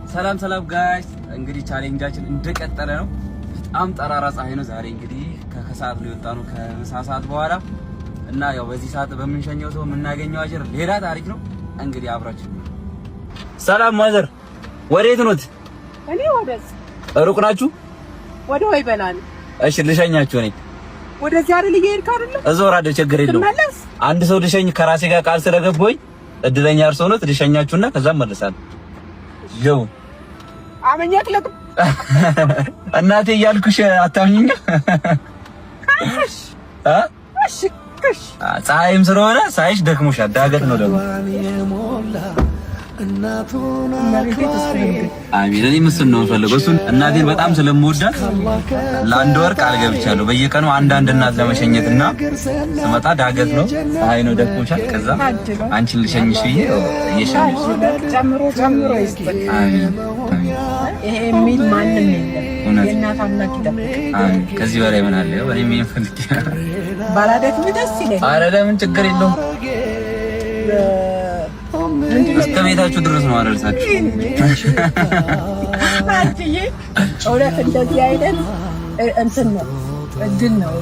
ሰላም ሰላም guys፣ እንግዲህ challenge ኣችን እንደቀጠለ ነው። በጣም ጠራራ ፀሐይ ነው ዛሬ። እንግዲህ ከሰዓት ነው የወጣነው፣ ከምሳ ሰዓት በኋላ። እና ያው በዚህ ሰዓት በምንሸኘው ሰው የምናገኘው አጀር ሌላ ታሪክ ነው። እንግዲህ አብራችሁ። ሰላም mother፣ ወዴት ኖት? እኔ ወደዚህ። ሩቅ ናችሁ? ወደ ወይበላ ነው። እሺ፣ ልሸኛችሁ ነኝ። ወደዚህ አይደል እየሄድክ አይደለ? እዞራለሁ፣ ችግር የለውም። ትመለስ። አንድ ሰው ልሸኝ ከራሴ ጋር ቃል ስለገባሁኝ እድለኛ እርሶ ኖት። ልሸኛችሁና ከዛም መልሳለሁ። ግቡ። አመኛት ለቅ እናቴ እያልኩሽ አታምኚኝ? እሺ። እ እሺ። ፀሐይም ስለሆነ ሳይሽ ደክሞሻል። ዳገት ነው ደግሞ። አሚን። እኔም እሱን ነው የምፈልገው። እሱን እናቴን በጣም ስለምወዳት ለአንድ ወር ቃል ገብቻለሁ። በየቀኑ አንዳንድ እናት ለመሸኘት። እና ስመጣ ዳገት ነው፣ ፀሐይ ነው፣ ደክሞሻል። ከዛ አንቺን ልሸኝሽ ብዬ እየሸኘሽ ጨምሮ ጨምሮ ይስጥክ። አሚን። ይሄ የሚል ማንም የለም። እውነት። የእናት አምላክ ይጠብቅ። አሚን። ከዚህ በላይ ምን አለ? እኔም ይሄን ፈልጌ ባላደክም ደስ ይለኛል። ኧረ ለምን፣ ችግር የለውም። እስከ ቤታችሁ ድረስ ነው አደርሳችሁ። አንትዬ እውነት እንደዚህ አይነት እንትን ነው፣ እድል ነው።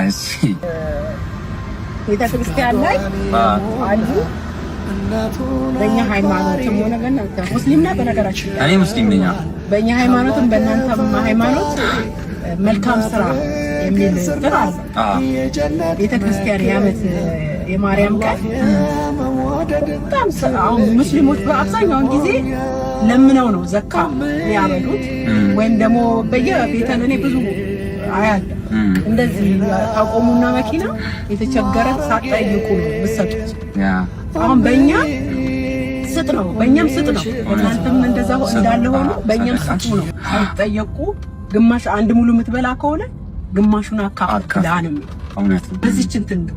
እሺ። ቤተ ክርስቲያን ላይ አንዱ በእኛ ሃይማኖትም ሆነ በእናንተ፣ ሙስሊም ነህ በነገራችን ላይ? እኔ ሙስሊም ነኝ። በእኛ ሃይማኖትም በእናንተም ሃይማኖት መልካም ስራ የሚል እንትን አለ። ቤተ ክርስቲያን የዓመት የማርያም ቀን በጣም አሁን ሙስሊሞች በአብዛኛውን ጊዜ ለምነው ነው ዘካ የሚያበሉት፣ ወይም ደግሞ በየቤተ እኔ ብዙ አያለሁ እንደዚህ ታቆሙና መኪና የተቸገረ ሳትጠይቁ ነው የምትሰጡት። አሁን በእኛ ስጥ ነው፣ በእኛም ስጥ ነው። እናንተም እንደዛ እንዳለ ሆኖ በእኛም ስጡ ነው። ሳይጠየቁ ግማሽ፣ አንድ ሙሉ የምትበላ ከሆነ ግማሹን አካፍል ነው የሚለው። እውነት ነው። በዚች እንትን ነው።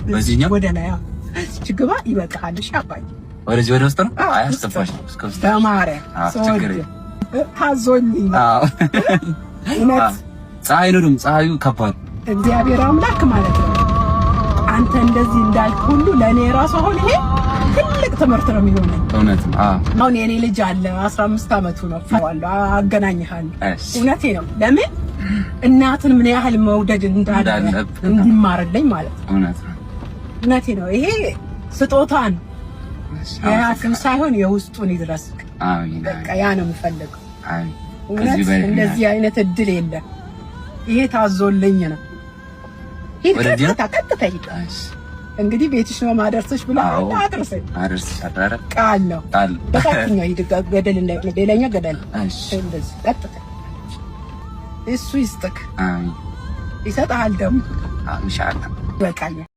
በዚህኛው? ወደ ላይ፣ አዎ። በዚች ግባ፣ ይበቃሃል። እሺ አባዬ። ወደዚህ ወደ ውስጥ ነው። አዎ። አያስጠፋሽ እስከ ውስጥ። በማርያም። አዎ፣ ችግር የለም። ታዞልኝ ነው። እውነት። ፀሐይ ነው ደግሞ፣ ፀሐዩ ከባድ። እግዚአብሔር አምላክ ማለት ነው። አንተ እንደዚህ እንዳልክ ሁሉ ለእኔ ራሱ አሁን ይሄ ትልቅ ትምህርት ነው የሚሆነኝ። እውነት ነው። አሁን የኔ ልጅ አለ፣ 15 ዓመቱ ነው። አለው፣ አገናኝሃለሁ። እሺ። እውነቴ ነው። ለምን እናትን ምን ያህል መውደድ እንዳለ እንዳለብን። እንዲማርልኝ ማለት ነው። እውነት ነው። እውነቴ ነው። ይሄ ስጦታ ነው። እሺ፣ የአፍም ሳይሆን የውስጡን ይድረስ። አሚን። በቃ ያ ነው የምፈልገው። አሚን። እውነት። ከዚህ በላይ እንደዚህ አይነት እድል የለም። ይሄ ታዞልኝ ነው። ሂድ። ወደዚህ ነው? ቀጥታ ቀጥታ ሂድ። እሺ። እንግዲህ ቤትሽ ነው ማደርስሽ ብላ አዎ። አድርሰኝ። አደርስሻለሁ። ኧረ ቃል ነው። ቃል። በታችኛው ሂድ፣ ገደል እንዳይሆን፣ ሌላኛው ገደል። እሺ። እንደዚህ ቀጥታ እሱ ይስጥክ፣ አሚን። ይሰጥሃል ደግሞ። ኢንሻአላህ። ይበቃኛል።